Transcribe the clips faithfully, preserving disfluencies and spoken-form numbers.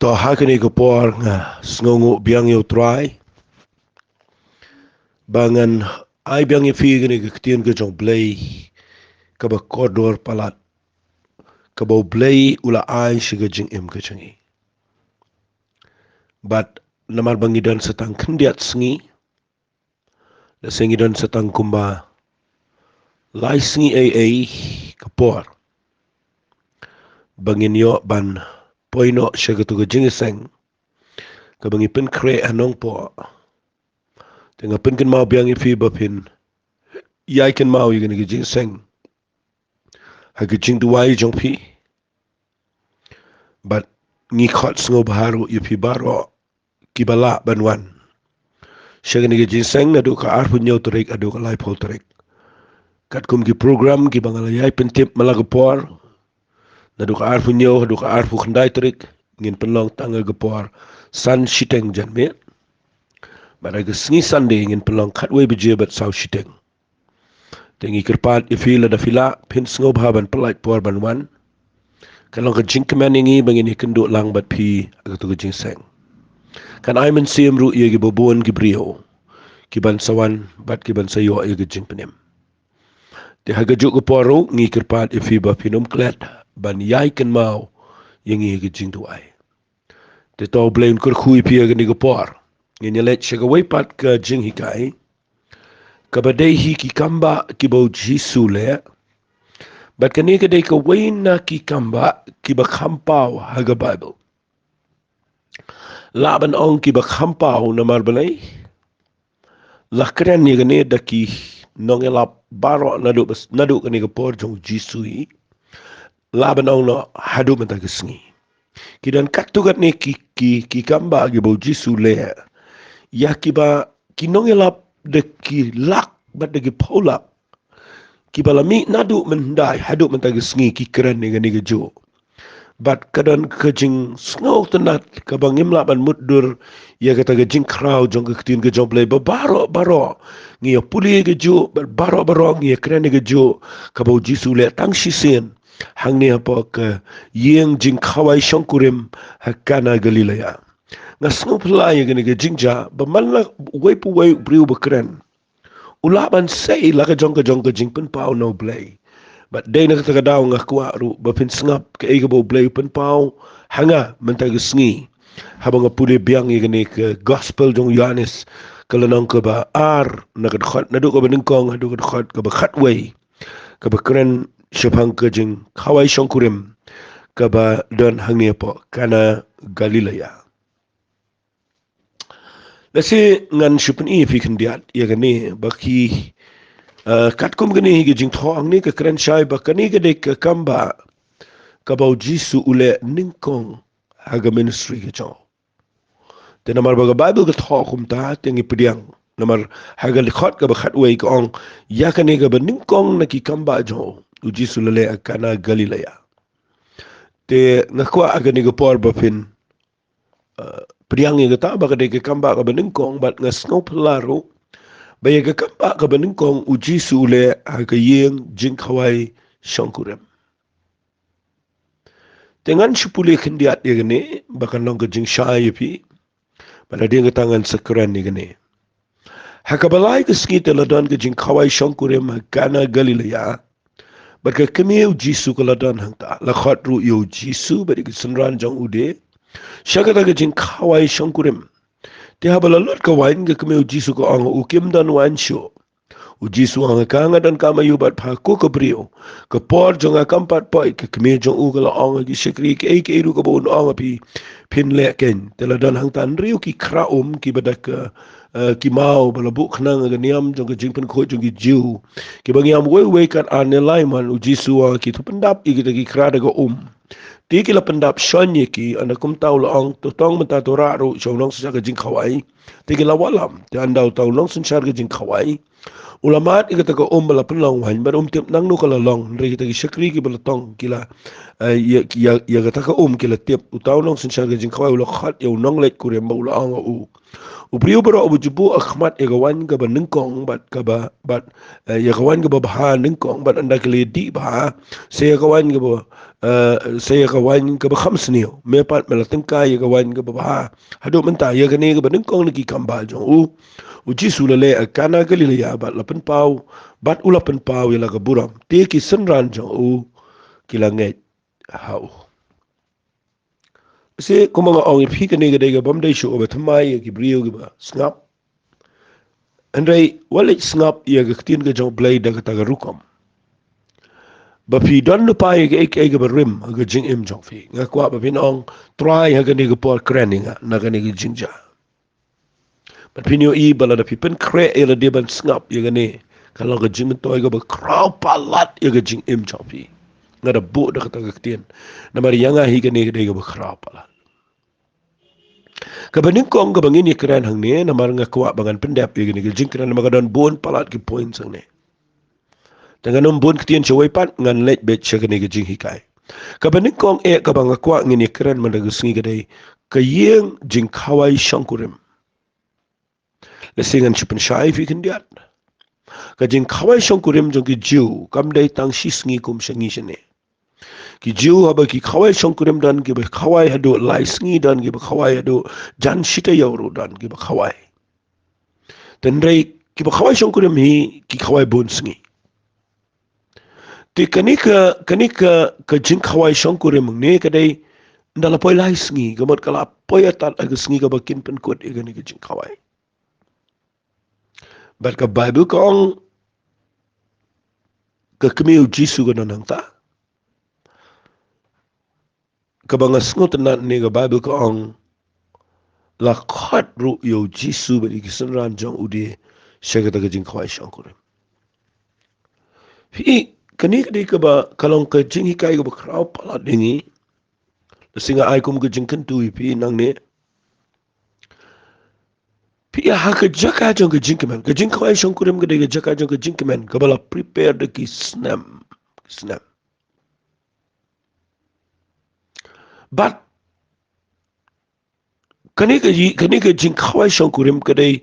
To ha kane ka por nga sngewnguh biang ïa u Trai ba ngan ai biang ïa phi kane ka ktien ka jong u Blei kaba kordor palat, kaba u Blei u la ai sha ka jingim ka jong ngi. Bad namar ba ngi don sa tang khyndiat sngi, la sngi don sa tang kumba lai sngi ei ei ka por ba ngin ïoh ban poi noh sha katu ka jingïaseng kaba ngi pynkhreh ha Nongpoh. Te nga pynkynmaw biang ïa phi ba phin ïai kynmaw ïa kane ka jingïaseng ha ka jingduwai jong phi. Bad ngi khot sngewbha ruh ïa phi baroh kiba lah ban wan sha kane ka jingïaseng naduh ka arphew hynñiew tarik haduh ka laiphew tarik. Katkum ki program kiba nga la ïai pyntip man la ka por, naduh ka arphew hynñiew haduh ka arphew khyndai tarik ngin pynlong tang ha ka por san shiteng janmiet. Bad ha ka sngi Sunday ngin pynlong khatwei baje bad saw shiteng. Te ngi kyrpad ïa phi lada phi lah phin sngewbha ban pyllait por ban wan. Kan long ka jingkmen ïa ngi ba ngin ïakynduh lang bad phi ha katu ka jingïaseng. Kan ai mynsiem ruh ïa kiba bun ki briew kiban sa wan bad kiban sa ïoh ïa ka jingpynim. Te ha kajuh ka por ruh ngi kyrpad ïa phi ba phin ym klet ban ïai kynmaw ïa ngi ha ka jingduwai. Te to u Blei un kyrkhu ïa phi ha kane ka por. Ngin ïaleit sha kawei pat ka jinghikai kaba dei hi ki kambah kiba u Jisu u leh. Bad kane ka dei kawei na ki kambah kiba kham paw ha ka Baibl. Lah ban ong kiba kham paw namar balei? La kren ïa kane da ki nongïalap baroh naduh bas-, naduh kane ka por jong u Jisu hi. Lah ban ong noh haduh mynta ka sngi. Ki don katto katne ki, ki, ki kambah kiba u Jisu u leh ïa kiba ki nongïalap da ki lak bad da ki phew lak kiba la mih naduh mynhyndai haduh mynta ka sngi ki kren ïa kane kajuh. Bad ka don ka jingsngewtynnat kaba ngim lah ban mutdur ïa kata ka jingkhraw jong ka ktien ka jong u Blei ba baroh baroh ngi ïa pule ïa kajuh bad baroh baroh ngi ïa kren ïa kajuh kaba u Jisu u leh tang shisien hangne hapoh ka ïing jingkhawai shongkurim ha Kana Galilea. Nga sngewphylla ïa kane ka jingjia ba man la uwei pa uwei u briew ba kren u lah ban sei la ka jong ka jong ka jingpynpaw na u Blei. Bad dei na kata ka daw nga kwah ruh ba phin sngap kaei kaba u Blei u pynpaw ha nga mynta ka sngi haba nga pule biang ïa kane ka gospel jong u Ïoannis ka lynnong kaba ar na ka dkhot naduh kaba nyngkong haduh ka dkhot kaba khatwei kaba kren shaphang ka jingkhawai shongkurim kaba don hangne hapoh Kana Galilea. Lehse ngan shu pyni ïa phi khyndiat ïa kane ba ki, eh, katkum kane hi ka jingthoh hangne ka kren shai ba kane ka dei ka kambah kaba u Jisu u leh nyngkong ha ka ministry ka jong u. Te namar ba ka Baibl ka thoh kumta te ngi pdiang namar ha ka dkhot kaba khatwei ka ong ïa kane kaba nyngkong na ki kambah jong u, u Jisu u la leh ha Kana Galilea. Te nga kwah ha kane ka por ba phin uh, pdiang ïa kata ba ka dei ka kambah kaba nyngkong bad nga sngewphylla ruh ba ïa ka kambah kaba nyngkong u Jisu u leh ha ka ïing jingkhawai shongkurim. Te ngan shu pule khyndiat ïa kane ba kan long ka jingshai ïa phi. Bad hadien kata ngan sa kren ïa kane. Ha kaba lai ka sngi te la don ka jingkhawai shongkurim ha Kana Galilea. Bad ka kmie u Jisu ka la don hangta, la khot ruh ïa u Jisu bad ïa ki synran jong u de sha kata ka jingkhawai shongkurim. Te haba la lut ka waiñ ka kmie u Jisu ka ong ha u, kim don waiñ shuh. U Jisu u ong ha ka, nga donkam aïu bad pha ko ka briew? Ka por jong nga kam pat poi. Ka kmie jong u ka la ong ha ki shakri, kaei kaei ruh kaba un ong ha phi phin leh keiñ. Te la don hangta hynriew ki khra um kiba da ka, eh, ki maw ba la buh khnang ha ka niam jong ka jingpynkhuid jong ki Jiw, kiba ngiam uwei uwei kat ar ne lai man. U Jisu u ong ha ki, to pyndap ïa kita ki khra da ka um. Te ki la pyndap shon ïa ki. Ynda kumta u la ong, to tong mynta, to rah ruh sha u nongsynshar ka jingkhawai. Te ki la wallam. Te ynda uta u nongsynshar ka jingkhawai u la mad ïa kata ka um ba la pynlong waiñ bad um tip nangno ka la long, hynrei kita ki shakri kiba la tong ki la, eh, ïa, ïa, ïa kata ka um ki la tip. Uta u nongsynshar ka jingkhawai u la khot ïa u nongleit kurim bad u la ong ha u, u briew baroh uba ju buh ha khmat ïa ka waiñ kaba nyngkong bad kaba, bad, eh, ïa ka waiñ kaba bha nyngkong bad ynda ki la dih bha, sa ïa ka waiñ kaba, eh, sa ïa ka waiñ kaba kham sniew. Me pat me la tyngkai ïa ka waiñ kaba bha. Haduh mynta ïa kane kaba nyngkong na ki kam bah jong u, u Jisu u la leh ha Kana Galilea bad la pynpaw, bad u la pynpaw ïa la ka burom. Te ki synran jong u ki la ngeit ha u. Shi kumba nga ong ïa phi, kane ka dei kabym dei shuh kaba thymmai ïa ki briew kiba sngap. Hynrei wat leit sngap ïa ka ktien ka jong U Blei da kata ka rukom, ba phi don lypa ïa kaei kaei kaba rim ha ka jingim jong phi. Nga kwah ba phin ong, Trai, ha kane ka por kren ïa nga na kane ka jingjia. Bad phin ïohi ba lada phi pynkhreh ïa lade ban sngap ïa kane, ka long ka jingmyntoi kaba khraw palat ïa ka jingim jong phi. Nga da buh da kata ka ktien, namar ïa nga hi kane ka dei kaba khraw palat. Kaba nyngkong kaba ngin ïakren hangne, namar nga kwah ba ngan pyndep ïa kane ka jingkren, namar ka don bun palat ki points hangne. Te ngan ym bun ktien shawei pat, ngan leit beit sha kane ka jinghikai. Kaba nyngkong eh kaba nga kwah ngin ïakren mynta ka sngi ka dei ka ïing jingkhawai shongkurim. Lehse ngan shu pynshai ïa phi khyndiat. Ka jingkhawai shongkurim jong ki Jiw kam dei tang shi sngi kum sha ngi shane. Ki Jiw haba ki khawai shongkurim don kiba khawai haduh lai sngi, don kiba khawai haduh jan shi taïew ruh don kiba khawai. Hynrei kiba khawai shongkurim hi ki khawai bun sngi. Te kane ka, kane ka, ka jingkhawai shongkurim hangne ka dei, ynda la poi lai sngi, ka mut ka la poi artat ha ka sngi kaba kin pynkut ïa kane ka jingkhawai. Bad ka Baibl ka ong, ka kmie U Jisu ka don hangta. Kaba nga sngewtynnat ne, ka Baibl ka ong, la khot ruh ïa U Jisu bad ïa ki synran jong u de sha kata ka jingkhawai shongkurim. Phi, kane ka dei kaba, ka long ka jinghikai kaba khraw palat ïa ngi. Lehse nga ai kum ka jingkyntu ïa phi nangne. Phi, ha ka jaka jong ka jingkmen, ka jingkhawai shongkurim ka dei ka jaka jong ka jingkmen kaba la prepare da ki snem, ki snem. Bad kane ka ji-, kane ka jingkhawai shongkurim ka dei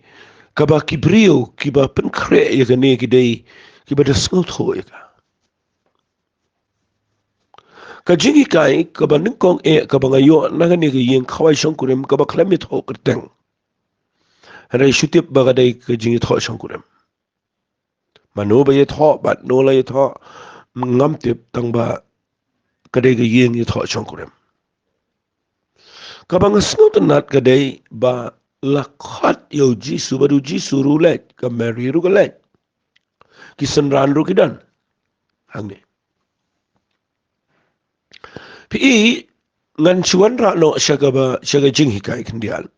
kaba ki briew kiba pynkhreh ïa kane ki dei kiba da sngewthuh ïa ka. Ka jinghikai kaba nyngkong eh kaba nga ïoh na kane ka ïing khawai shongkurim kaba khlem ïathoh kyrteng. Hynrei shu tip ba ka dei ka jingïathoh shongkurim. Mano ba ïathoh bad no la ïathoh, ngam tip, tang ba ka dei ka ïing ïathoh shongkurim. Kaba nga sngewtynnat ka dei ba la khot ïa U Jisu bad U Jisu ruh u leit, ka Mary ruh ka leit. Ki synran ruh ki don hangne. Phi, ngan shu wanrah noh sha kaba, sha ka jinghikai khyndiat.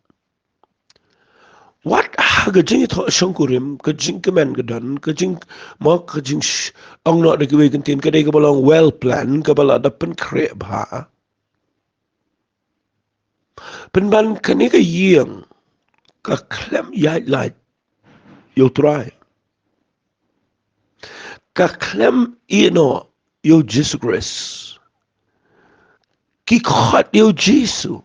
Wat ha ka jingïathoh shongkurim, ka jingkmen ka don, ka jing, mo, ka jing sh-, ong noh da kiwei ki ktien, ka dei kaba long well plan, kaba la da pynkhreh bha. Pynban kane ka ïing ka khlem ïaid lait ïa U Trai. Ka khlem ïehnoh ïa U Jisu Khrist. Ki khot ïa U Jisu.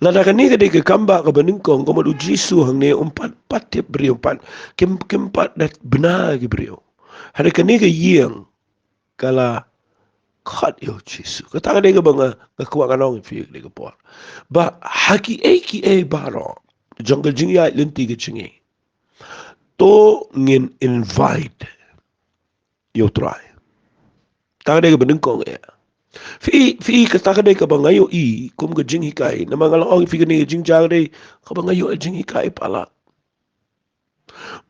Lada kane ka dei ka kam ba kaba nyngkong, ka mut U Jisu hangne um pat, pat tip briew pat. Kim, kim pat da bna ki briew. Hynrei kane ka ïing ka la khot ïa U Jisu. Kata ka dei kaba nga, nga kwah ngan ong ïa phi kane ka por. Ba ha kiei kiei baroh jong ka jingïaid lynti ka jong ngi, to ngin invite ïa U Trai. Kata ka dei kaba nyngkong eh. Phi, phi, kata ka dei kaba nga ïohi kum ka jinghikai. Namar nga la ong ïa phi kane ka jingjia ka dei kaba nga ïoh jinghikai palat.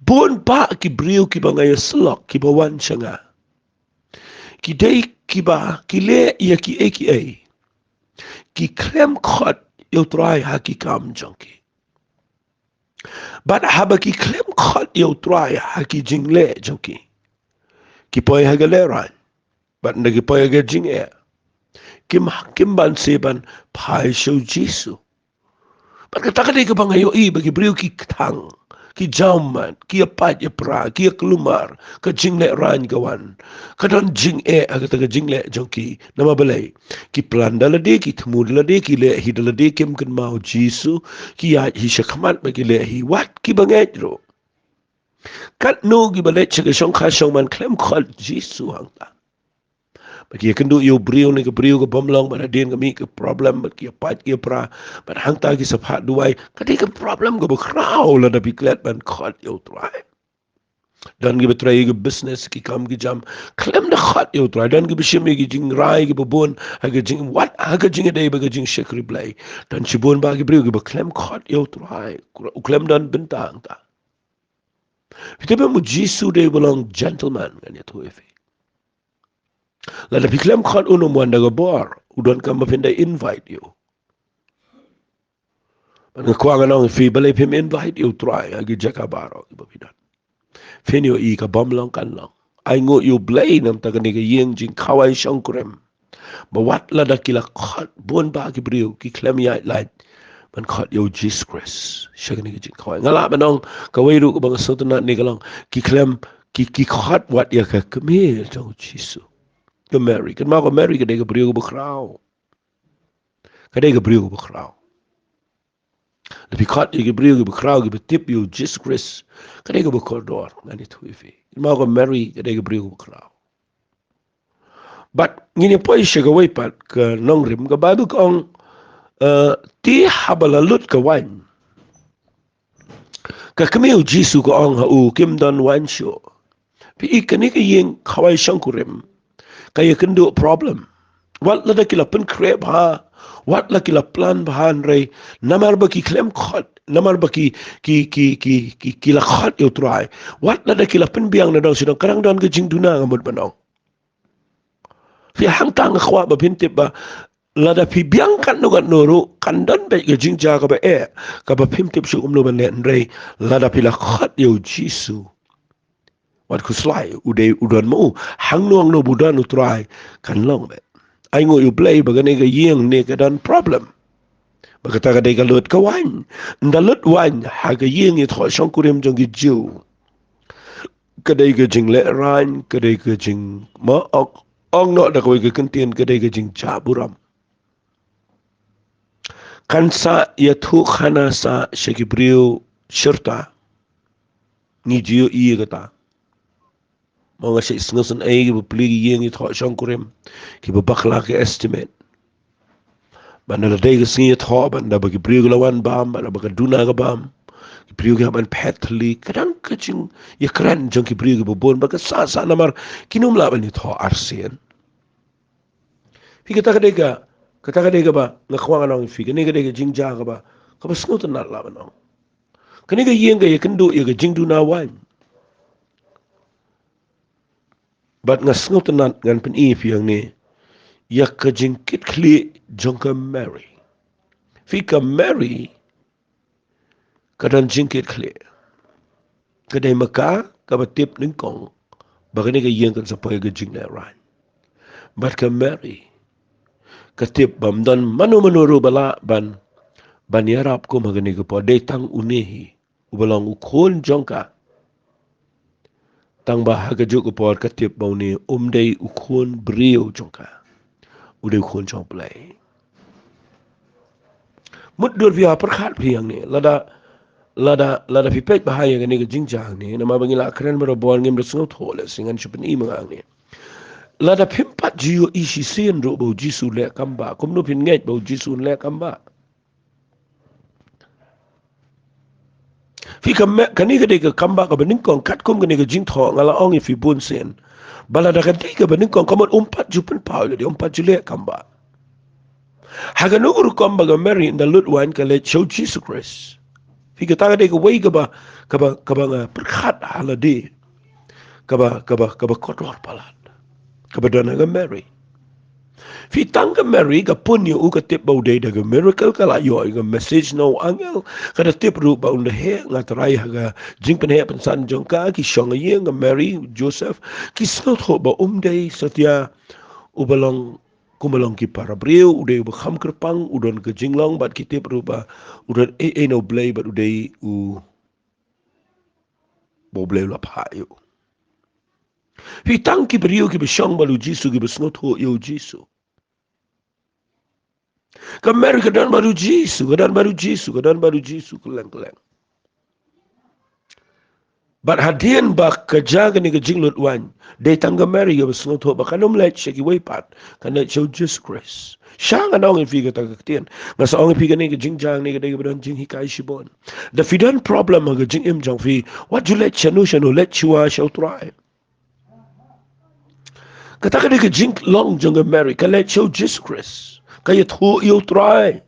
Bun bah ki briew kiba nga ïasyllok kiba wan sha nga, ki dei kiba, ki leh ïa kiei kiei. Ki khlem khot ïa U Trai ha ki kam jong ki. Bad haba ki khlem khot ïa U Trai ha ki jingleh jong ki, ki poi ha ka lehraiñ. Bad ynda ki poi ha ka jingeh, kim, kim banse ban phai sha U Jisu. Bad kata ka dei kaba nga ïohi ba ki briew ki kthang, ki jawmat, ki ïapait ïapra, ki ïakulmar, ka jinglehraiñ ka wan. Ka don jingeh ha kata ka jingleh jong ki. Namar balei? Ki plan da lade, ki thmu da lade, ki leh hi da lade, kim kynmaw Jisu, ki ïaid hi shakhmat bad ki leh hi wat kiba ngeit ruh. Katno kiba leit sha ka shongkha shongman khlem khot Jisu hangta. Bad ki ïakynduh ïa u briew ne ka briew ka bym long, bad hadien ka mih ka problem, bad ki ïapait ki ïapra, bad hangta ki sa phah duwai. Ka dei ka problem kaba khraw lada phi klet ban khot ïa u Trai. Don kiba trei ïa ki business, ki kam ki jam, khlem da khot ïa u Trai. Don kiba shim ïa ki jingrai kiba bun ha ka jing, wat ha ka jingïadei bad ka jingshakri Blei. Don shibun bah ki briew kiba khlem khot ïa u Trai. U khlem don bynta hangta. Phi tip em, u Jisu u dei uba long gentleman, ngan ïathuh ïa phi. Lada phi khlem khot un, um wan da ka bor. U donkam ba phin da invite ïa u. Bad nga kwah ngan ong ïa phi, balei phim invite ïa u Trai ha ki jaka baroh kiba phi don? Phin ïohi ka bym long kan long. Ainguh ïa u Blei namar kane ka ïing jingkhawai shongkurim, ba wat lada ki la khot, bun bah ki briew ki khlem ïaid lait ban khot ïa u Jisu Khrist sha kane ka jingkhawai. Nga lah ban ong kawei ruh kaba nga sngewtynnat ne ka long, ki khlem, ki, ki khot wat ïa ka kmie jong u Jisu, ka Mary. Kynmaw, ka Mary ka dei ka briew kaba khraw. Ka dei ka briew kaba khraw. Lada phi khot ïa ki briew kiba khraw kiba tip ïa u Jisu Khrist, ka dei kaba kordor, ngan ïathuh ïa phi. Kynmaw, ka Mary ka dei ka briew kaba khraw. Bad ngin ïa poi sha kawei pat ka nongrim, ka Baibl ka ong, eh, te haba la lut ka waiñ, ka kmie u Jisu ka ong ha u, kim don waiñ shuh. Phi i, kane ka ïing khawai shongkurim ka ïakynduh problem. Wat lada ki la pynkhreh bha, wat la ki la plan bha, hynrei namar ba ki khlem khot, namar ba ki, ki, ki, ki, ki, ki la khot ïa u Trai, wat lada ki la pynbiang nadong shadong, ka dang don ka jingduna, nga mut ban ong. Phi, hangta nga kwah ba phin tip ba lada phi biang katno katno ruh, kan don beit ka jingjia kaba eh, kaba phim tip shuh kumno ban leh, hynrei lada phi la khot ïa u Jisu, wat khuslai, u dei, u don ma u. Hangno hangno ba u don u Trai, kan long beit. Ainguh ïa u Blei ba kane ka ïing ne ka don problem. Ba kata ka dei ka lut ka waiñ. Ynda lut waiñ ha ka ïing ïathoh shongkurim jong ki Jiw, ka dei ka jinglehrain, ka dei ka jing, ma, ong, ong noh da kawei ka kyntien, ka dei ka jingjah burom. Kan sa ïathuh khana sa sha ki briew shirta. Ngi ju ïohi ïa kata. Mo, nga shait sngewsynei kiba plie ki ïing ïathoh shongkurim, kiba bakla ka estimate. Bad ynda la dei ka sngi ïathoh, bad ynda ba ki briew ki la wan bam, bad ynda ba ka duna ka bam, ki briew ki hap ban phet thylli, ka dang ka jingïakren jong ki briew kiba bun, bad ka sah sah namar kim lah ban ïathoh arsien. Phi, kata ka dei ka, kata ka dei kaba nga kwah ngan ong ïa phi, kane ka dei ka jingjia kaba, kaba sngewtynnat lah ban ong. Kane ka ïing ka ïakynduh ïa ka jingduna waiñ. Bad nga sngewtynnat ngan pyni ïa phi hangne ïa ka jingkitkhlieh jong ka Mary. Phi, ka Mary ka don jingkitkhlieh. Ka dei ma ka kaba tip nyngkong ba kane ka ïing kan sa poi ha ka jinglehrain. Bad ka Mary ka tip ba ym don mano mano ruh ba lah ban, ban ïarap kum ha kane ka por, dei tang une hi uba long u khun jong ka. Tang ba ha kajuh ka por ka tip ba une um dei u khun briew jong ka, u dei u khun jong U Blei. Mutdur phi, ha pyrkhat phi hangne, lada, lada, lada phi peit bha ïa kane ka jingjia hangne, namar ba ngi la kren barabor, ngim da sngewthuh, lehse ngan shu pyni ma nga hangne. Lada phim pat ju ïohi shisien ruh ba u Jisu u leh kam bah, kumno phin ngeit ba u Jisu un leh kam bah? Phi, ka Me-, kane ka dei ka kam bah kaba nyngkong, katkum kane ka jingthoh nga la ong ïa phi bun sien ba lada ka dei kaba nyngkong, ka mut um pat ju pynpaw ïa lade, um pat ju leh kam bah. Ha kano ka rukom ba ka Mary ynda lut waiñ ka leit sha u Jisu Khrist. Phi, kata ka dei kawei kaba, kaba, kaba nga pyrkhat ha lade, kaba, kaba, kaba kordor palat kaba don ha ka Mary. Phi, tang ka Mary ka pun ïa u, ka tip ba u dei, da ka miracle ka la ïoh ïa ka message na u angel, ka da tip ruh ba un da heh, nga tharai ha ka jingpynheh pynsan jong ka, ki shong ha ïing, ka Mary, Joseph, ki sngewthuh ba um dei satia uba long kum ba long ki para briew, u dei uba kham kyrpang, u don ka jinglong, bad ki tip ruh ba u don ei ei na U Blei, bad u dei u, ba U Blei u la phah ïa u. Phi, tang ki briew kiba shong bad u Jisu, kiba sngewthuh ïa u Jisu. Ka Mary ka don bad u Jisu, ka don bad u Jisu, ka don bad u Jisu kylleng kylleng. Bad hadien ba ka jia kane ka jinglut waiñ, dei tang ka Mary kaba sngewthuh ba kan ym leit sha kiwei pat, kan leit sha u Jisu Khrist. Sha ngan ong ïa phi kata ka ktien. Nga sa ong ïa phi kane ka jingjia ne ka dei kaba don jinghikai shibun. Da phi don problem ha ka jingim jong phi, wat ju leit shano shano, leit shuwa sha u Trai. Kata ka dei ka jinglong jong ka Mary, ka leit sha u Jisu Khrist. Ka ïathuh ïa u Trai.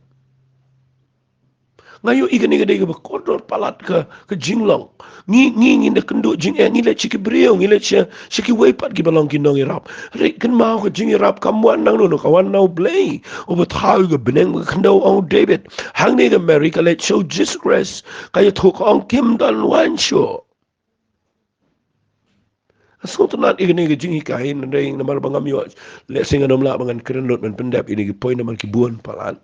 Nga ïohi kane ka dei kaba kordor palat ka, ka jinglong. Ngi, ngi, ngin da kynduh jingeh, ngi leit sha ki briew, ngi leit sha, sha kiwei pat kiba long ki nongïarap. Hynrei kynmaw, ka jingïarap kam wan nangno, ka wan na u Blei. Uba thaw ïa ka bneng bad ka khyndew, ong u David. Hangne ka Mary ka leit sha u Jisu Khrist, ka ïathuh, ka ong, kim don waiñ shuh. Sngewtynnat ïa kane ka jinghikai, hynrei namar ba ngam ïoh, lehse ngan ym lah ba ngan kren lut ban pyndep ïa kine ki point namar ki bun palat.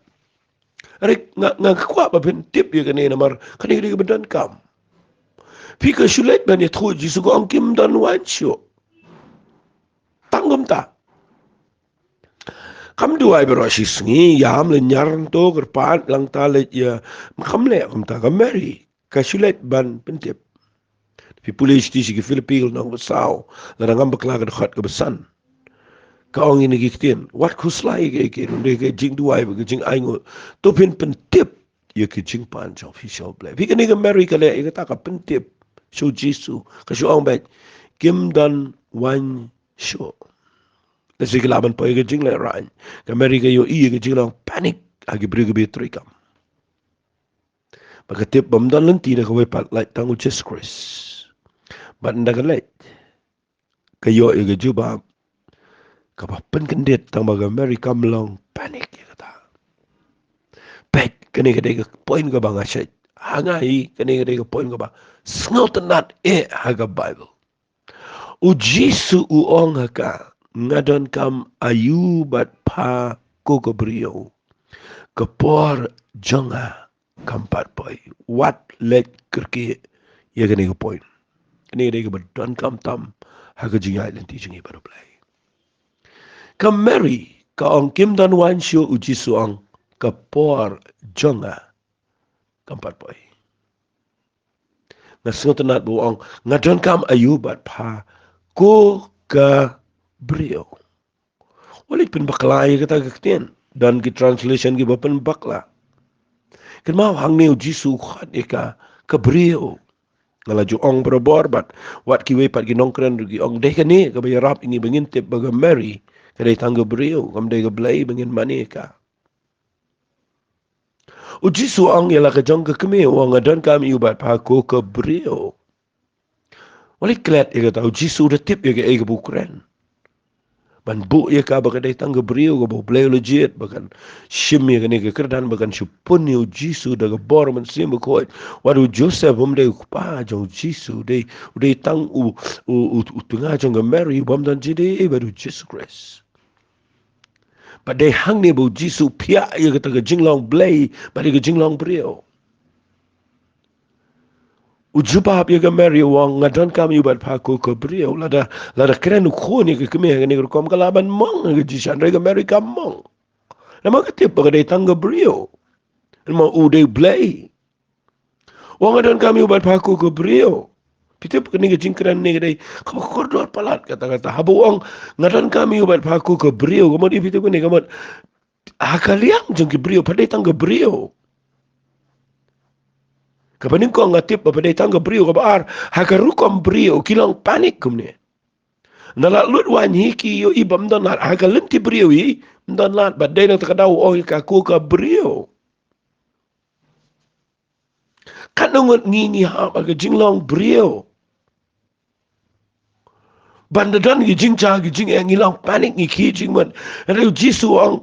Hynrei nga, nga kwah ba phin tip ïa kane namar kane ka dei kaba donkam. Phi, ka shu leit ban ïathuh ïa u Jisu, ka ong, kim don waiñ shuh. Tang kumta. Kam duwai baroh shi sngi, ïam, lynñiar, to kyrpad, lyngba leit ïa, kam leh kumta. Ka Mary ka shu leit ban pyntip. Phi pule sha ki Philippi lynnong ba saw, lada ngam bakla ka dkhot kaba san. Ka ong ïa kine ki ktien, wat khuslai ïa kiei kiei, ruh dei ka jingduwai bad ka jingainguh. To phin pyntip ïa ki jingpan jong phi sha u Blei. Phi, kane ka Mary ka leh ïa kata, ka pyntip sha u Jisu. Ka shu ong beit, kim don waiñ shuh. Lehse ki lah ban poi ïa ka jinglehraiñ. Ka Mary ka ïohi ïa ka jinglong panic ha ki briew kiba ïatreikam. Bad ka tip ba ym don lynti na kawei pat, lait tang u Jisu Khrist. Bad ynda ka leit, ka ïoh ïa ka jubab kaba pynkyndit, tang ba ka Mary kam long panic ïa kata. Peit, kane ka dei ka point kaba nga shait. Ha nga hi, kane ka dei ka point kaba sngewtynnat eh ha ka Bible. U Jisu u ong ha ka, nga donkam aïu bad pha, ko ka briew. Ka por jong nga kam pat poi. Wat leit kyrkieh ïa kane ka point. Kane ka dei kaba donkam tam ha ka jingïaid lynti jong ngi bad u Blei. Ka Mary ka ong, kim don waiñ shuh, u Jisu u ong, ka por jong nga kam pat poi. Nga sngewtynnat ba u ong, nga donkam aïu bad pha, ko ka briew. Wat leit pynbakla ïa kata ka ktien. Don ki translation kiba pynbakla. Kynmaw, hangne u Jisu u khot ïa ka, ka briew. Nga la ju ong barabor bad wat kiwei pat ki nongkren ruh ki ong, dei kane kaba ïarap ïa ngi ba ngin tip ba ka Mary ka dei tang ka briew, kam dei ka Blei ba ngin mane ïa ka. U Jisu u ong ïa la ka jong ka kmie, u ong, nga donkam aïu bad pha, ko ka briew. Wat leit klet ïa kata, u Jisu u da tip ïa kaei kaba u kren. Ban buh ïa ka ba ka dei tang ka briew kaba u Blei u la jied ba kan shim ïa kane ka kyrdan, ba kan shu pun ïa u Jisu da ka bor Mynsiem Bakhuid. Wat u Joseph um dei u kpa jong u Jisu, u dei, u dei tang u, u, u, u tnga jong ka Mary, bym don jingïadei bad u Jisu Khrist. Bad dei hangne ba u Jisu u phiah ïa kata ka jinglong Blei bad ïa ka jinglong briew. U jubab ïa ka Mary u ong, nga donkam aïu bad pha, ko ka briew. Lada, lada kren u khun ïa ka kmie ha kane ka rukom, ka lah ban mong ha ka jingshisha, hynrei ka Mary kam mong. Namar ka tip ba ka dei tang ka briew. Namar u dei Blei. U ong, nga donkam aïu bad pha, ko ka briew. Phi tip, kane ka jingkren ne ka dei kaba kordor palat kata kata. Haba u ong, nga donkam aïu bad pha, ko ka briew, ka mut, phi tip, kane ka mut, ha ka liang jong ki briew pha dei tang ka briew. Kaba nyngkong, nga tip ba pha dei tang ka briew. Kaba ar, ha ka rukom briew ki long panic kumne. Ynda la lut waiñ hi, ki ïohi ba ym don lad. Ha ka lynti briew hi ym don lad. Bad dei na kata ka daw u ong ïa ka, ko ka briew. Katno ngut ngi, ngi hap ha ka jinglong briew. Ban da don ki jingjia, ki jingeh, ngi long panic, ngi khih jingmut. Hynrei u Jisu u ong,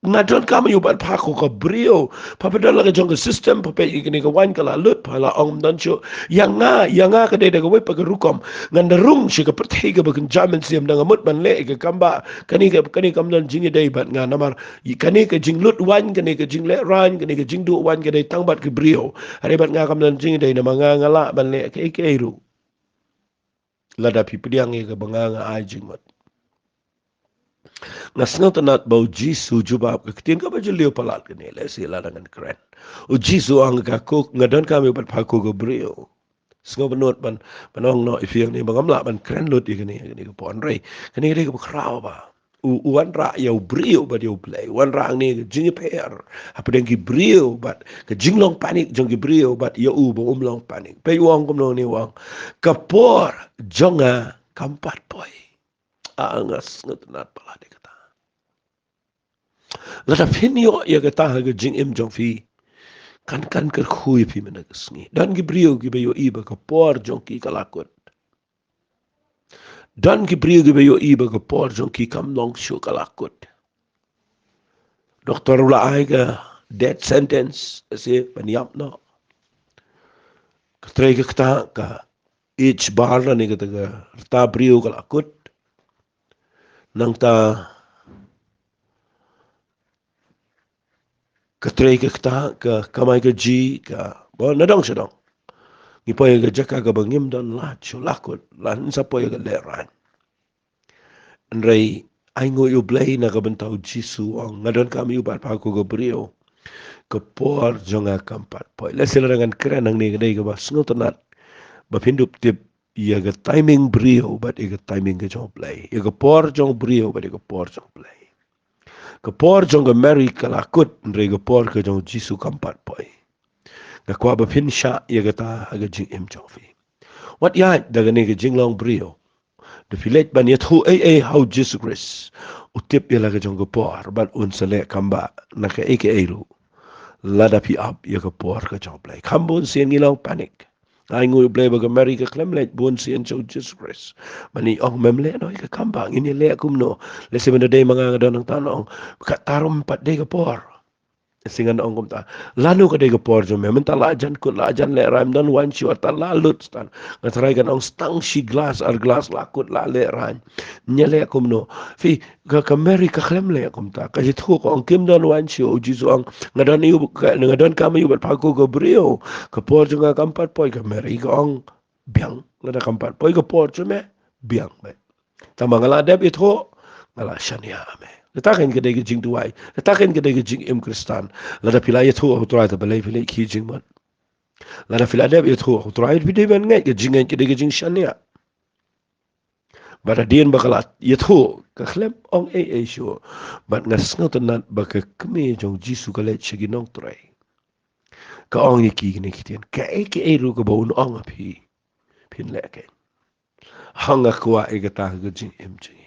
nga donkam aïu bad pha, ko ka briew. Pha, pha don la ka jong ka system, pha peit ïa kane ka waiñ ka la lut, pha la ong ym don shuh. Ïa nga, ïa nga ka dei da kawei pat ka rukom. Ngan da rung sha ka pyrthei kaba kynja mynsiem, da nga mut ban leh ïa ka kam ba kane ka, kane kam don jingïadei bad nga, namar kane ka jinglut waiñ, kane ka jinglehraiñ, kane ka jingduh waiñ ka dei tang bad ki briew. Hynrei bad nga kam don jingïadei, namar nga, nga lah ban leh kaei kaei ruh. Lada phi pdiang ïa kaba nga, nga ai jingmut. Nga sngewtynnat ba u Jisu u jubab ka ktien kaba jylliew palat kane, lehse lada ngan kren. U Jisu u ong ïa ka, ko, nga donkam aïu bad pha, ko ka briew. Sngewbha ban, ban ong noh ïa phi hangne ba ngam lah ban kren lut ïa kane, ïa kane ka por, hynrei kane ka dei kaba khraw ba u, u wanrah ïa u briew bad ïa U Blei, u wanrah hangne ka jingïapher hapdeng ki briew bad ka jinglong panic jong ki briew bad ïa u ba um long panic. Peit u ong kumno hangne, u ong, ka por jong nga kam pat poi. A, nga sngewtynnat palat ïa kata. Lada phin ïoh ïa kata ha ka jingim jong phi, kan, kan kyrkhu ïa phi mynta ka sngi. Don ki briew kiba ïohi ba ka por jong ki ka la kut. Don ki briew kiba ïohi ba ka por jong ki kam long shuh, ka la kut. Doktor u la ai ka death sentence, ase ban ïap noh. Ka trei ka ktah, ka age bar lane kata ka rta briew ka la kut. Nangta ka trei ka ktah, ka kamai kajih, ka, ba nadong shadong ngi poi ha ka jaka kaba ngim don lad shuh, la kut, la, ngin sa poi ha ka lehraiñ. Hynrei ainguh ïa U Blei na ka bynta U Jisu, u ong, nga donkam ïa u bad pha ko ka briew. Ka por jong nga kam pat poi. Lehse lada ngan kren hangne ka dei kaba sngewtynnat ba phin dup tip ïa ka timing briew bad ïa ka timing ka jong U Blei, ïa ka por jong u briew bad ïa ka por jong U Blei. Ka por jong ka Mary ka la kut, hynrei ka por ka jong U Jisu kam pat poi. Nga kwah ba phin shah ïa kata ha ka jingim jong phi. Wat ïaid da kane ka jinglong briew. Da phi leit ban ïathuh ei ei ha U Jisu Khrist, u tip ïa la ka jong ka por bad un sa leh kam bah na kaei kaei ruh. Lada phi ap ïa ka por ka jong U Blei, kham bun sien ngi long panic. Ainguh ïa U Blei ba ka Mary ka khlem leit bun sien sha U Jisu Khrist ban ong, mem leh noh ïa ka kam bah, ngin ïaleh kumno? Lehse mynta dei ma nga, nga don nangta, nga ong, kata ruh ym pat dei ka por. Lehse ngan ong kumta, lano ka dei ka por jong me? Mynta la jan kut, la jan lehraiñ, ym don waiñ shuh, te la lut stad. Nga tharai kan ong, tang shi glass ar glass la kut, la lehraiñ, ngi ïaleh kumno? Phi, ka, ka Mary ka khlem leh kumta. Ka ïathuh, ka ong, kim don waiñ shuh. U Jisu u ong, nga don ïa u, ka, nga donkam ïa u bad pha ko ka briew. Ka por jong nga kam pat poi. Ka Mary ka ong, biang, lada kam pat poi ka por jong me, biang beit. Tangba nga la dep ïathuh, nga la shaniah ïa me. Kata kein ka dei ka jingduwai, kata kein ka dei ka jingim Khristan. Lada phi la ïathuh ha U Trai, te balei phi leit khie jingmut? Lada phi la dep ïathuh ha U Trai, phi dei ban ngeit, ka jingngeit ka dei ka jingshaniah. Bad hadien ba ka la ïathuh, ka khlem ong ei ei shuh. Bad nga sngewtynnat ba ka kmie jong U Jisu ka leit sha ki nongtrei, ka ong ïa ki kine ki ktien, kaei kaei ruh kaba un ong ha phi, phin leh kein. Nga kwah ïa kata ha ka jingim jong ngi,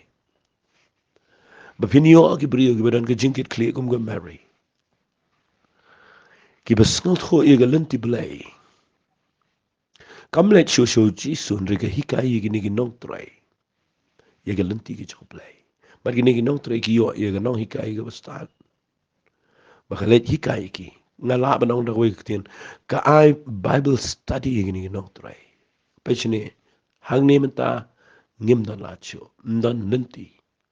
ba phin ïoh ki briew kiba don ka jingkitkhlieh kum ka Mary, kiba sngewthuh ïa ka lynti Blei. Kam leit shuh sha U Jisu, hynrei ka hikai ïa kine ki nongtrei ïa ka lynti ka jong U Blei. Bad kine ki nongtrei ki ïoh ïa ka nonghikai kaba stad ba ka leit hikai ïa ki. Nga lah ban ong da kawei ka ktien, ka ai Bible study ïa kine ki nongtrei. Peit shane, hangne mynta ngim don lad shuh, ym don lynti.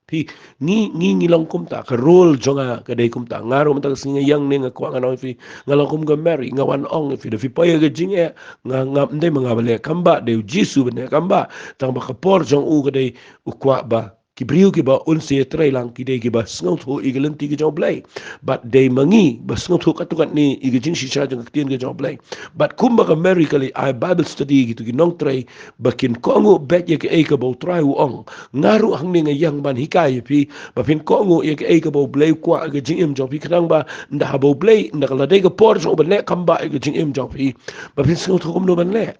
Phi, ngi, ngi, ngi long kumta, ka role jong nga ka dei kumta. Nga ruh mynta ka sngi nga ïeng ne nga kwah, ngan ong ïa phi, nga long kum ka Mary, nga wan ong ïa phi, da phi poi ha ka jingeh, nga, nga, ym dei ma nga ba leh kam bah, dei U Jisu ba leh kam bah. Tangba ka por jong u ka dei u kwah ba ki briew kiba un sa ïatrei lang ki dei kiba sngewthuh ïa ka lynti ka jong U Blei. Bad dei ma ngi ba sngewthuh katto katne ïa ka jingshisha jong ka ktien ka jong U Blei. Bad kumba ka Mary ka leit ai Bible study ïa kito ki nongtrei, ba kin kohnguh beit ïa kaei kaba U Trai u ong. Nga ruh hangne nga ïeng ban hikai ïa phi, ba phin kohnguh ïa kaei kaba U Blei u kwah ha ka jingim jong phi, khnang ba ynda haba U Blei, ynda ka la dei ka por jong u ban leh kam bah ha ka jingim jong phi, ba phin sngewthuh kumno ban leh.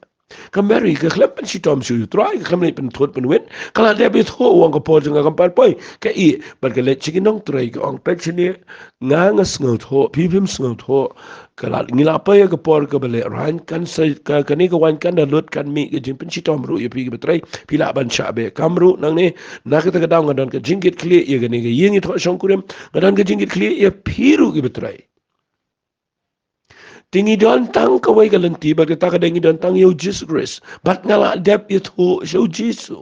Ka Mary ka khlem pynshitom sha U Trai, ka khlem leit pynthut pynwit, ka la dep ïathuh, u ong ka por jong nga kam pat poi. Ka ïeh bad ka leit sha ki nongtrei ka ong, peit shane, nga, nga sngewthuh, phi phim sngewthuh. Ka la, ngi la poi ha ka por kaba lehraiñ, kan sa, ka, kane ka waiñ kan da lut, kan mih ka jingpynshitom ruh ïa phi kiba trei. Phi lah ban shah beh kam ruh nangne. Na kata ka daw nga don ka jingkitkhlieh ïa kane ka ïing ïathoh shongkurim, nga don ka jingkitkhlieh ïa phi ruh kiba trei. Te ngi don tang kawei ka lynti, bad kata ka dei ngi don tang ïa U Jisu Khrist. Bad nga la dep ïathuh sha U Jisu.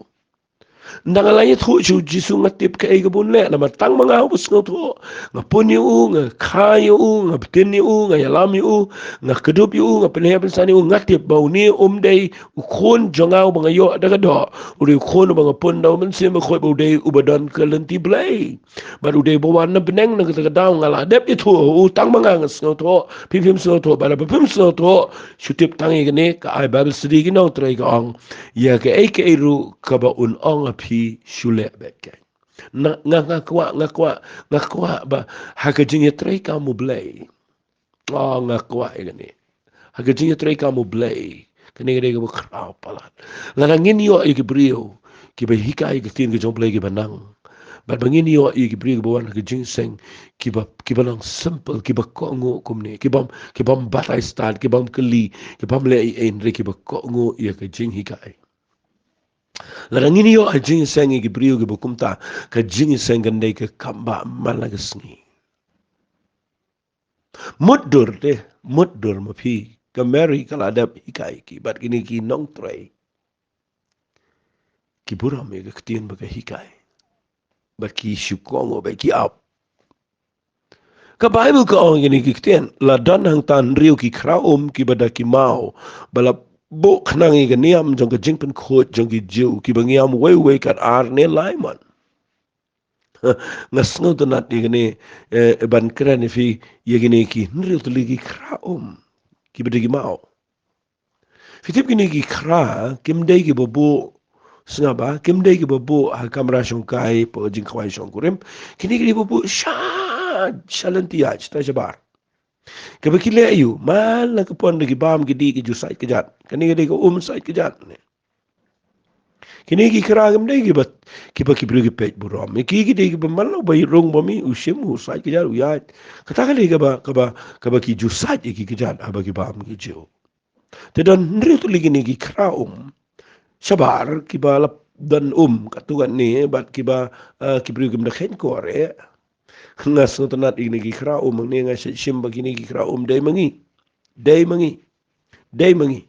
Nda nga la ïathuh sha u Jisu, nga tip kaei kaba un leh, namar tang ma nga uba sngewthuh. Nga pun ïa u, nga kha ïa u, nga btin ïa u, nga ïalam ïa u, nga kdup ïa u, nga pynheh pynsan ïa u, nga tip ba une um dei u khun jong nga uba nga ïoh da ka doh. U dei u khun uba nga pun da u Mynsiem Bakhuid, ba u dei uba don ka lynti Blei. Bad u dei uba wan na bneng na kata ka daw. Nga la dep ïathuh ha u, tang ma nga nga sngewthuh. Phi phim sngewthuh, bad haba phim sngewthuh, shu tip tang ïa kane, ka ai Bible study ki nongtrei, ka ong, ïa kaei kaei ruh kaba un ong ha phi, shu leh beit. Nga, nga, nga kwah, nga kwah, nga kwah ba ha ka jingïatreikam U Blei. Oh, nga kwah ïa kane. Ha ka jingïatreikam U Blei, kane ka dei kaba khraw palat. Lada ngin ïoh ïa ki briew kiba hikai ïa ka ktien ka jong U Blei kiba nang, bad ba ngin ïoh ïa ki briew kiba wan ha ka jingïaseng, kiba, kiba long simple, kiba kohnguh kumne, kibym, kibym batai stad, kibym kylli, kibym leh ei ei, hynrei kiba kohnguh ïa ka jinghikai. Lada ngin ïoh ha jingïaseng ïa ki briew kiba kumta, ka jingïaseng kan dei ka kam ba man la ka sngi. Mutdur te, mutdur ma phi, ka Mary ka la dep hikai ki, bad kine ki nongtrei ki burom ïa ka ktien ba ka hikai, bad ki shu kohnguh bad ki ap. Ka Bible ka ong kine ki ktien, la don hangta hynriew ki khra um kiba da ki maw, ba la buh khnang ïa ka niam jong ka jingpynkhuid jong ki Jiw, kiba ngiam uwei uwei kat ar ne lai mon. Nga sngewtynnat ïa kane, eh, ban kren ïa phi ïa kine ki hynriew tylli ki khra um kiba da ki maw. Phi tip kine ki khra kim dei kiba buh, sngap ba, kim dei kiba buh ha kamra shongkai, po jingkhawai shongkurim. Kine ki dei ba buh sha, sha lynti ïaid, sha shabar. Kaba ki leh ïa u, man la ka pon da ki bam ki dih ki ju sait kjat. Kane ka dei ka um sait kjat ne. Kine ki khra kim dei kiba, kiba ki briew ki peit burom. Ki, ki dei kiba man la ba rung bam ïa u, shim u sait kjat u ïaid. Kata ka dei kaba, kaba, kaba ki ju sait ïa ki kjat, haba ki bam ki ju. Te don hynriew tylli kine ki khra um shabar kiba la don um katto katne, bad kiba, eh, ki briew kim da kheiñ kor eh. Nga sngewtynnat ïa kine ki khra um hangne, nga shim ba kine ki khra um dei ma ngi. Dei ma ngi. Dei ma ngi.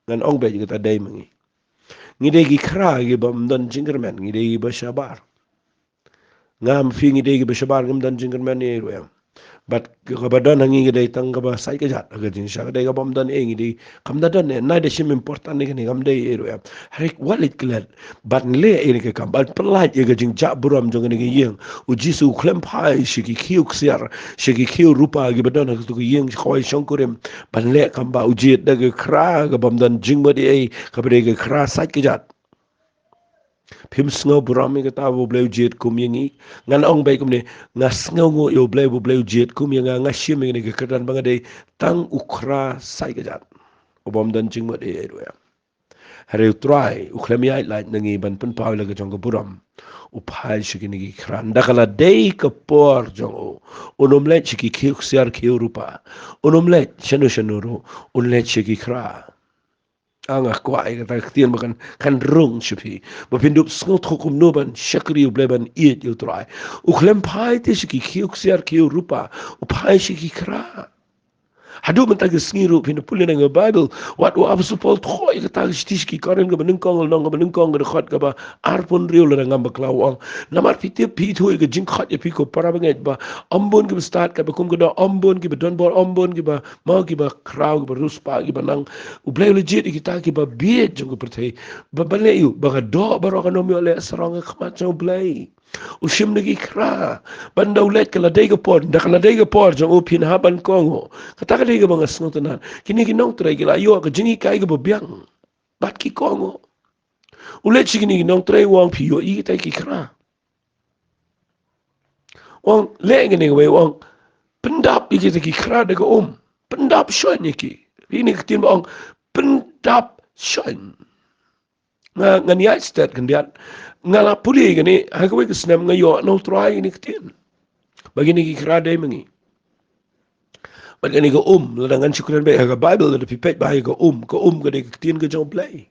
Ngan ong beit kata, dei ma ngi. Ngi dei ki khra kibym don jingkyrmen, ngi dei kiba shabar. Nga ma phi ngi dei kiba shabar, ngim don jingkyrmen ei ruh em. Bad kaba don ha ngi ka dei tang kaba sait kjat, ha ka jingshisha ka dei kabym don ei, ngi dei, kam da don ei, nai da shim important ne kane, kam dei ei ruh em. Hynrei wat leit klet ban leh ïa kane ka kam, ban pyllait ïa ka jingjah burom jong kane ka ïing. U Jisu u khlem phai sha ki khiew ksiar, sha ki khiew rupa kiba don ha kato ka ïing khawai shongkurim, ban leh kam ba u jied da ka khra kabym don jingmut ei ei, kaba dei ka khra sait kjat. Phim sngew burom ïa kata ba U Blei u jied kum ïa ngi? Ngan ong beit kumne, nga sngewnguh ïa U Blei ba U Blei u jied kum ïa nga, nga shim ïa kane ka kyrdan ba nga dei tang u khra sait kjat ubym don jingmut ei ei ruh em. Hynrei U Trai u khlem ïaid lait na ngi ban pynpaw ïa la ka jong ka burom. U phai sha kine ki khra, nda ka la dei ka por jong u, un ym leit sha ki khiew ksiar khiew rupa. Un ym leit shano shano ruh, un leit sha ki khra. Ah, nga kwah ïa kata ka ktien ba kan, kan rung sha phi, ba phin dup sngewthuh kumno ban shakri U Blei, ban ïeit ïa U Trai. U khlem phai te sha ki khiew ksiar khiew rupa, u phai sha ki khra. Haduh mynta ka sngi ruh phin da pule na ka Bible, wat u Apostol Paul thoh ïa kata ka shithi sha ki Korinth kaba nyngkong, lynnong kaba nyngkong, ka dkhot kaba arphew hynriew, lada ngam bakla, u ong: Namar phi tip, phi ithuh ïa ka jingkhot ïa phi ko para bangeit, ba ym bun kiba stad katba kum ka doh, ym bun kiba don bor, ym bun kiba maw, kiba khraw, kiba riewspah, kiba nang. U Blei u la jied ïa kita kiba bieit jong ka pyrthei, ba ban leh ïa u, ba ka doh baroh kan ym ïoh leh sarong ha khmat jong U Blei. U shim da ki khra. Ban da u leit, ka la dei ka por, nda ka la dei ka por jong u, phin hap ban kohnguh. Kata ka dei kaba nga sngewtynnat. Kine ki nongtrei ki la ïoh ka jinghikai kaba biang, bad ki kohnguh. U leit sha kine ki nongtrei, u ong: Phi ïoh ïa kita ki khra? U ong, leh kane kawei, u ong: Pyndap ïa kita ki khra da ka um. Pyndap shoiñ ïa ki. Phi, kane ka ktien ba ong pyndap shoiñ. Nga, ngan ïaid stet khyndiat. Nga la pule ïa kane, ha kawei ka snem nga ïoh na U Trai ïa kane ka ktien ba kine ki khra dei ma ngi. Bad kane ka um, lada ngan shu kren beit ha ka Bible, lada phi peit bha ïa ka um, ka um ka dei ka ktien ka jong U Blei.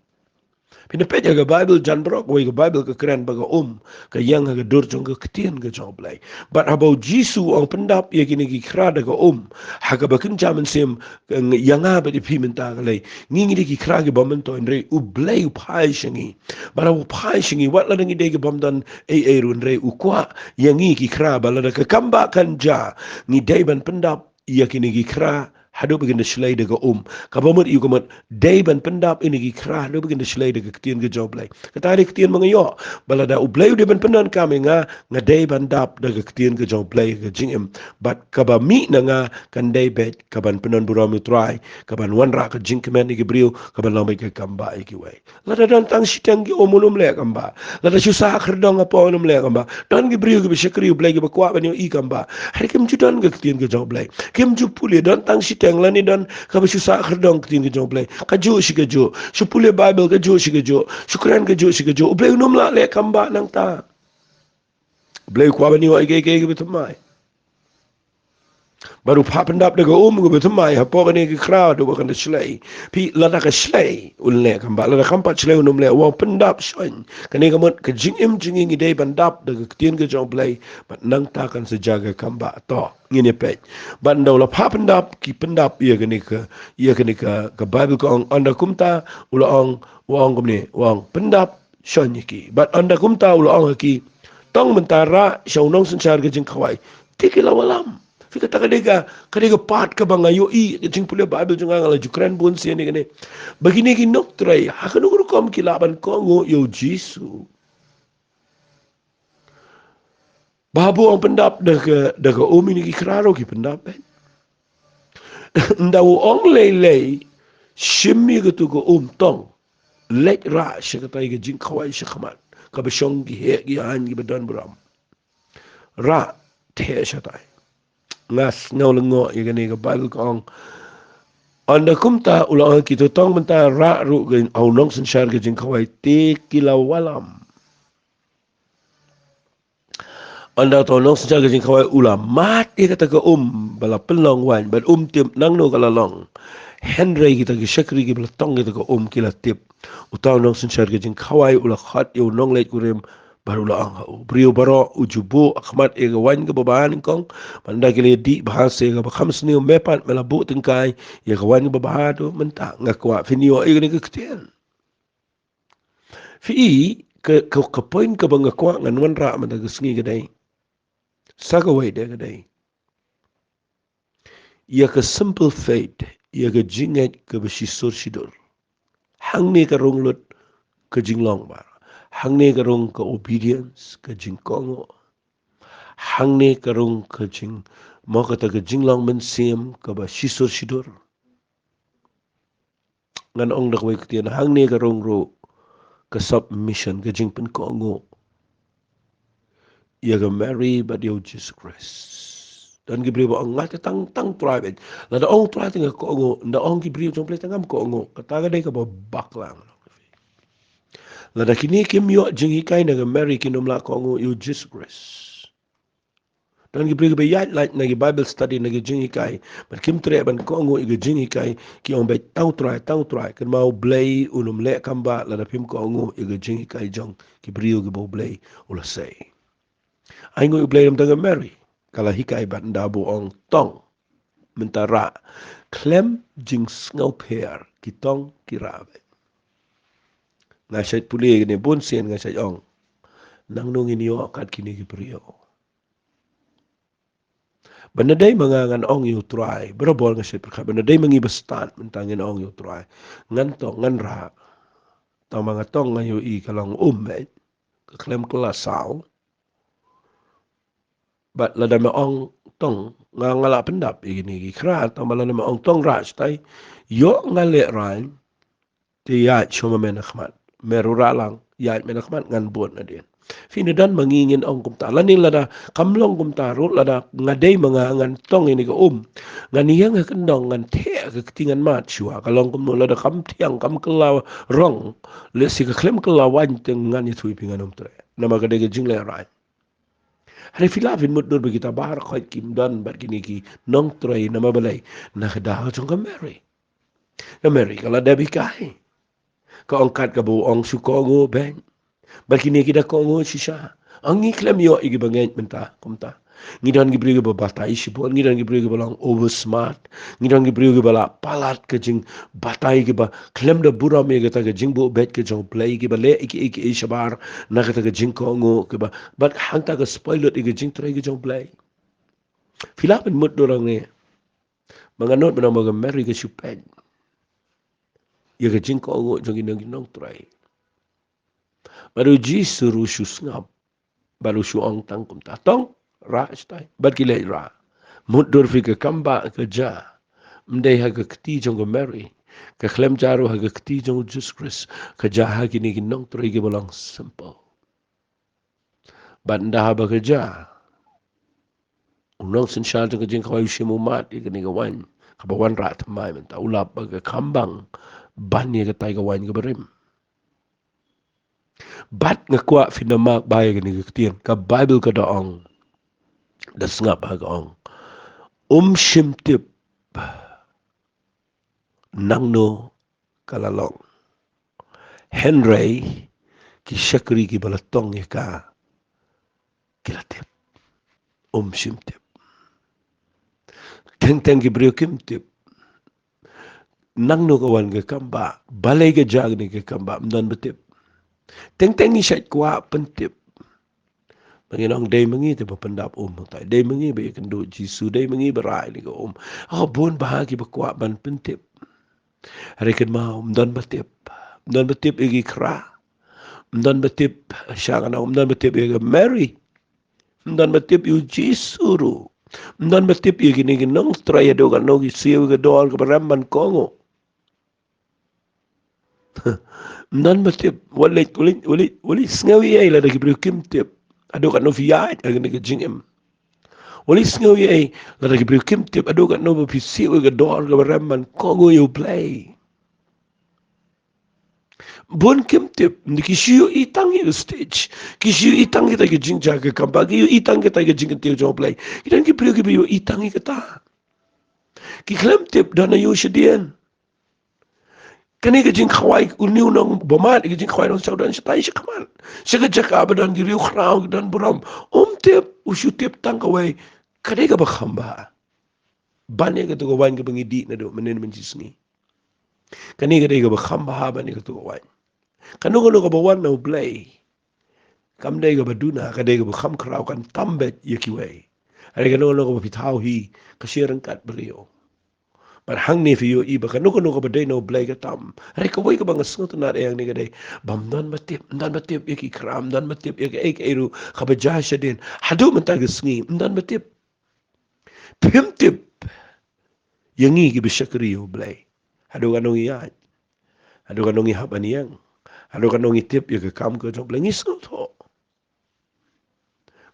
Ynda peit ïa ka Baibl jan baroh, kawei ka Baibl ka kren ba ka um ka ïeng ha ka dur jong ka ktien ka jong U Blei. Bad haba U Jisu u ong pyndap ïa kine ki khra da ka um, ha kaba kynja mynsiem, ïa nga bad ïa phi mynta ka lei, ngi ngi dei ki khra ki bym myntoi, hynrei U Blei u phai sha ngi. Bad haba u phai sha ngi, wat lada ngi dei ki bym don ei ei ruh, hynrei u kwah ïa ngi ki khra ba lada ka kambah kan jia, ngi dei ban pyndap ïa kine ki khra haduh ba kin da shlei da ka um. Kaba mut ïa ka mut, dei ban pyndap ïa kine ki khra haduh ba kin da shlei da ka ktien ka jong U Blei. Kata ka dei ka ktien ba nga ïoh, ba lada U Blei u dei ban pyndonkam ïa nga, nga dei ban dap da ka ktien ka jong U Blei ka jingim. Bad kaba mih na nga kan dei beit kaban pyndonkam burom ïa U Trai, kaban wanrah ka jingkmen ïa ki briew, kaban long beit ka kambah ïa kiwei. Lada don tang shiteng ki um, un ym leh kambah. Lada shu sah khyrdong hapoh, un ym leh kambah. Don ki briew kiba shakri U Blei kiba kwah ban ïohi kambah, hynrei kim ju don ka ktien ka jong U Blei. Kim ju pule, don tang shiteng lane don kaba shu sah khyrdong ktien ka jong U Blei. Kajuh shi kajuh. Shu pule Baibl kajuh shi kajuh. Shu kren kajuh shi kajuh. U Blei un ym lah leh kambah nangta. U Blei u kwah ban ïoh ïa kiei kiei kiba thymmai. Bad u phah pyndap da ka um kaba thymmai hapoh kane ka khra haduh ba kan da shlei. Phi, lada ka shlei, un leh kambah, lada kam pat shlei, un ym leh. U ong pyndap shon. Kane ka mut ka jingim jong ngi, ngi dei ban dap da ka ktien ka jong U Blei, bad nangta kan sa jia ka kambah. To, ngin ïa peit. Bad ynda u la phah pyndap, ki pyndap ïa kane ka, ïa kane ka, ka Baibl ka ong, ynda kumta u la ong, u ong kumne, u ong pyndap shon ïa ki. Bad ynda kumta u la ong ha ki, tong mynta, rah sha u nongsynshar ka jingkhawai, te ki la wallam. Phi, kata ka dei ka, ka dei ka part kaba nga ïohi ka jingpule Baibl jong nga, nga la ju kren bun sien ïa kane, ba kine ki nongtrei, ha kano ka rukom ki lah ban kohnguh ïa U Jisu? Ba haba u ong pyndap da ka, da ka um, ïa kine ki khra ruh ki pyndap, eh. Ynda u ong lei lei, shim ïa katu ka um, tong, leit rah sha katai ka jingkhawai sha khmat, kaba shong ki heh ki aiñ kiba don burom. Rah, theh shatai. Nga sngew lyngngoh ïa kane ka Baibl ka ong, ynda kumta u la ong ha ki, to tong mynta, rah ruh ha u nongsynshar ka jingkhawai, te ki la wallam. Ynda uta u nongsynshar ka jingkhawai u la mad ïa kata ka um ba la pynlong waiñ, bad um tip nangno ka la long. Hynrei kita ki shakri kiba la tong ïa kata ka um ki la tip. Uta u nongsynshar ka jingkhawai u la khot ïa u nongleit kurim, bad u la ong ha u, briew baroh, u ju buh ha khmat ïa ka waiñ kaba bha nyngkong. Bad ynda ki la dih bha sa ïa kaba kham sniew, me pat me la buh tyngkai ïa ka waiñ kaba bha tu. Mynta nga kwah phin ïoh ïa kane ka ktien. Phi, ka, ka, ka point kaba nga kwah ngan wanrah mynta ka sngi ka dei, sa kawei de ka dei ïa ka simple faith, ïa ka jingngeit kaba shisur shidur. Hangne ka rung lut ka jinglong baroh. Hangne ka rung ka obedience, ka jingkohnguh. Hangne ka rung ka jing, mo, kata ka jinglong mynsiem kaba shisur shidur. Ngan ong da kawei ka ktien, hangne ka rung ruh ka submission, ka jingpynkohnguh ïa ka Mary bad ïa u Jisu Khrist. Don ki briew ba ong, nga te tang, tang Trai beit. Lada ong Trai te nga kohnguh, ynda ong ki briew jong U Blei te ngam kohnguh. Kata ka dei kaba bakla. Lada kine kim ïoh jinghikai na ka Mary, kin ym lah kohnguh ïa u Jisu Khrist. Don ki briew kiba ïaid lait na ki Bible study, na ki jinghikai, bad kim treh ban kohnguh ïa ka jinghikai, ki ong beit, tang U Trai, tang U Trai. Kynmaw, U Blei un ym leh kambah lada phim kohnguh ïa ka jinghikai jong ki briew kiba U Blei u la sei. Ai nguh ïa U Blei, namar ka Mary ka la hikai bad ynda ba u ong tong, mynta rah, khlem jingsngewpher, ki tong ki rah beit. Nga shait pule kine bun sien, nga shait ong, nangno ngin ïoh kat kine ki briew? Ba na dei ma nga ngan ong ïa U Trai, barabor nga shait pyrkhat, ba na dei ma ngi ba stad mynta ngin ong ïa U Trai, ngan tong, ngan rah. Tang ba nga tong nga ïohi ka long um beit, ka khlem kylla saw. Bad lada me ong tong, nga, nga lah pyndap ïa kine ki khra, tang ba lada me ong tong, rah shatai, ïoh nga lehraiñ, te ïaid shuwa ma me na khmat. Me ruh rah lang, ïaid me na khmat, ngan bud nadien. Phi, na don ma ngi ngin ong kumta. Lane lada kam long kumta ruh, lada nga dei ma nga ngan tong ïa kane ka um, ngan ïeng ha kyndong, ngan theh ha ka kti, ngan mad shuwa. Ka long kumno? Lada kam thiang, kam kylla rong, lehse ka khlem kylla waiñ, te ngan ïathuh ïa phi, ngan ym treh. Namar ka dei ka jinglehraiñ. Hynrei phi lah phin mutdur ba kita baroh khoit kim don bad kine ki nongtrei. Namar balei? Na ka daw jong ka Mary. Ka Mary ka la dep hikai. Ka ong kat kaba u ong shu kohnguh beit. Bad kine ki da kohnguh shisha. Ong ngi khlem ïoh ïa kiba ngeit mynta, kumta. Ngi don ki briew kiba batai shibun, ngi don ki briew kiba long over smart, ngi don ki briew kiba la palat ka jingbatai, kiba khlem da burom ïa kata ka jingbuh beit ka jong U Blei, kiba leh ïa kiei kiei shabar na kata ka jingkohnguh, kiba, bad hangta ka spoil lut ïa ka jingtrei ka jong U Blei. Phi lah ban mutdur hangne. Ba nga nud ban ong ba ka Mary ka shu peit ïa ka jingkohnguh jong ki nong, ki nongtrei. Bad u Jisu ruh u shu sngap. Bad u shu ong tang kumta, to, rah shatai. Bad ki leit rah. Mutdur phi ka kam ba ka jia. Ym dei ha ka kti jong ka Mary. Ka khlem jia ruh ha ka kti jong u Jisu Khrist. Ka jia ha kine ki nongtrei kiba long simple. Bad ynda haba ka jia, u nongsynshar jong ka jingkhawai u shim ummat ïa kane ka waiñ kaba wanrah thymmai mynta, u lap ba ka kham bang ban ïa katai ka waiñ kaba rim. Bad nga kwah phin da mark bha ïa kane ka ktien, ka Baibl ka da ong, da sngap ha ka ong, um shym tip nangno ka la long. Hynrei ki shakri kiba la tong ïa ka ki la tip. Um shym tip. Teng teng ki briew kim tip nangno ka wan ka kam ba, balei ka jia kane ka kam ba, ym don ba tip. Teng teng ngi shait kwah pyntip. Ba ngin ong dei ma ngi te ba pyndap um hangtai, dei ma ngi ba ïakynduh Jisu, dei ma ngi ba rah ïa kane ka um. Oh, bun bha kiba kwah ban pyntip. Hynrei kynmaw, ym don ba tip. Ym don ba tip ïa ki khra. Ym don ba tip, sha nga nong, ym don ba tip ïa ka Mary. Ym don ba tip ïa u Jisu ruh. Ym don ba tip ïa kine ki nongtrei, haduh katno ki siew ïa ka dor kaba rem ban kohnguh. Ym don ba tip, wat leit, wat leit, wat leit, wat leit sngew ei ei lada ki briew kim tip haduh katno phi ïaid ha kane ka jingim. Wat leit sngew ei ei lada ki briew kim tip haduh katno ba phi siew ïa ka dor kaba rem ban kohnguh ïa U Blei. Bun kim tip, ki shu ïohi tang ïa ka stage, ki shu ïohi tang kita ki jingjia ka kam ba, ki ïohi tang kita ki jingkyntiew jong U Blei. Ki don ki briew kiba ïohi tang ïa kata. Ki khlem tip don aïu shadien. Kane ka jingkhawai, une u nongbymman, ka jingkhawai nongshong don shatai shakhmat, sha ka jaka ba don ki riewkhraw, ki don burom. Um tip, u shu tip tang kawei. Ka dei kaba kham bha ban ïa kato ka waiñ kaba ngi dih naduh mynnin mynshisngi. Kane ka dei kaba kham bha ban ïa kato ka waiñ. Kano kano kaba wan na U Blei, kam dei kaba duna, ka dei kaba kham khraw, kan tam beit ïa kiwei. Hynrei kano kano kaba phi thaw hi, ka shim ryngkat briew. Bad hangne phi ïohi ba kano kano kaba dei na U Blei ka tam. Hynrei kawei kaba nga sngewtynnat ïa hangne ka dei ba ym don ba tip, ym don ba tip ïa ki khra, ym don ba tip ïa kaei kaei ruh kaba jia shadien. Haduh mynta ka sngi ym don ba tip. Phim tip ïa ngi kiba shakri ïa U Blei. Haduh katno ngi ïaid, haduh katno ngi hap ban ïeng, haduh katno ngi tip ïa ka kam ka jong U Blei, ngi sngewthuh.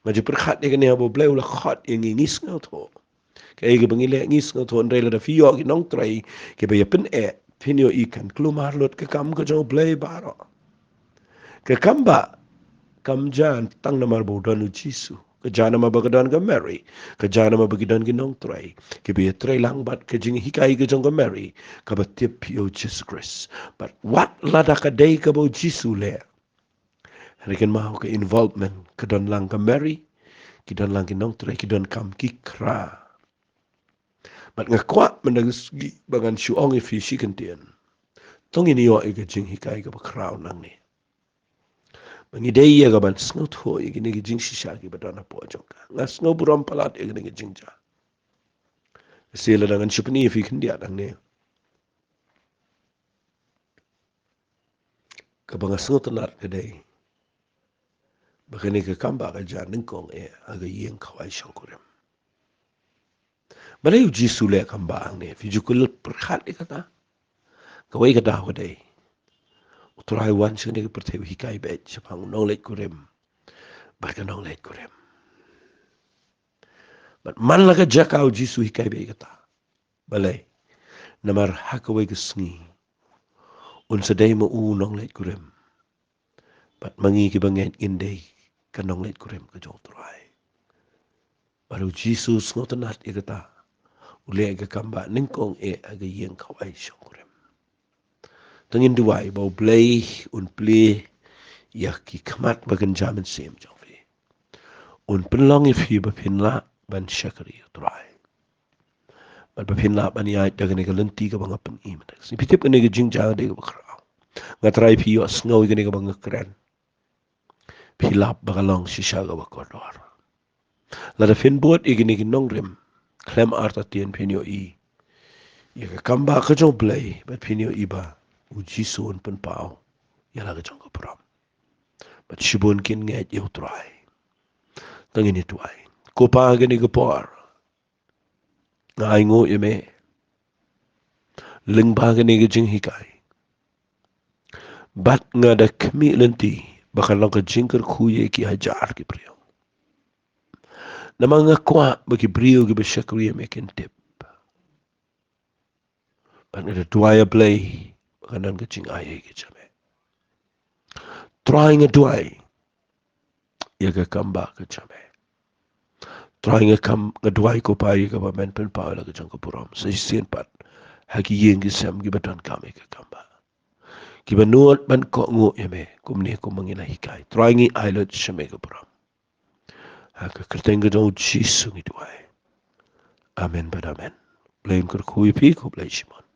Nga ju pyrkhat ïa kane haba U Blei u la khot ïa ngi, ngi sngewthuh. Kaei kaba ngi leh ngi sngewthuh, hynrei lada phi ïoh ki nongtrei kiba ïa pyneh, phin ïohi kan kulmar lut ka kam ka jong U Blei baroh. Ka kam ba kam jia tang namar ba u don u Jisu. Ka jia namar ba ka don ka Mary. Ka jia namar ba ki don ki nongtrei kiba ïa trei lang bad ka jinghikai ka jong ka Mary kaba tip ïa u Jisu Khrist. Bad wat lada ka dei kaba u Jisu u leh, hynrei kynmaw ka involvement ka don lang ka Mary, ki don lang ki nongtrei, ki don kam ki khra. Bad nga kwah mynta ka sngi ba ngan shu ong ïa phi shi kyntien. To ngin ïoh ïa ka jinghikai kaba khraw nangne. Ba ngi dei ïa ka ban sngewthuh ïa kine ki jingshisha kiba don hapoh jong ka. Nga sngewburom palat ïa kine ki jingjia. Shi lada ngan shu pyni ïa phi khyndiat hangne. Kaba nga sngewtynnat ka dei ba kane ka kam ba ka jia nyngkong eh ha ka ïing khawai shongkurim. Balei u Jisu u leh kam ba hangne, phi ju kylli pyrkhat ïa kata? Kawei ka daw ka dei u Trai u wan sha kane ka pyrthei u hikai beit shaphang u nongleit kurim bad ka nongleit kurim. Bad man la ka jaka u Jisu u hikai beit ïa kata. Balei? Namar ha kawei ka sngi un sa dei ma u u nongleit kurim. Bad ma ngi kiba ngeit ngin dei ka nongleit kurim ka jong u Trai. Bad u Jisu u sngewtynnat ïa kata. U leh ïa ka kam ba nyngkong eh ha ka ïing khawai shongkurim. Te ngin duwai ba U Blei un plie ïa ki khmat ba kynja mynsiem jong phi. Un pynlong ïa phi ba phin lah ban shakri ïa U Trai. Bad ba phin lah ban ïaid da kane ka lynti kaba nga pyni mynta ka sngi. Phi tip kane ka jingjia ka dei kaba khraw. Nga trai phi ïohsngew ïa kane kaba nga kren. Phi lap ba ka long shisha kaba kordor. Lada phin bud ïa kine ki nongrim khlem artatien, phin ïohi ïa ka kambah ka jong U Blei, bad phin ïohi ba U Jisu un pynpaw ïa la ka jong ka burom. Bad shibun kin ngeit ïa U Trai. Te ngin ïa duwai. Ko Pa, kane ka por nga ainguh ïa me lyngba kane ka jinghikai. Bad nga da khmih lynti ba kan long ka jingkyrkhu ïa ki hajar ki briew. Namar nga kwah ba ki briew kiba shakri ïa me kin tip. Bad nga da duwai, A Blei, ba kan don ka jingai ïa ki jong me. Trai, nga duwai ïa ka kambah ka jong me. Trai, nga kam, nga duwai, ko Pa, ïa kaba men pynpaw ïa la ka jong ka burom sa shisien pat ha ki ïing ki sem kiba donkam ïa ka kambah. Kiba nud ban kohnguh ïa me kumne kumba ngi la hikai. Trai, ngi ai lut sha me ka burom. Ha ka kyrteng ka jong U Jisu ngi duwai. Amen bad amen. Blei un kyrkhu ïa phi, khublei shibun.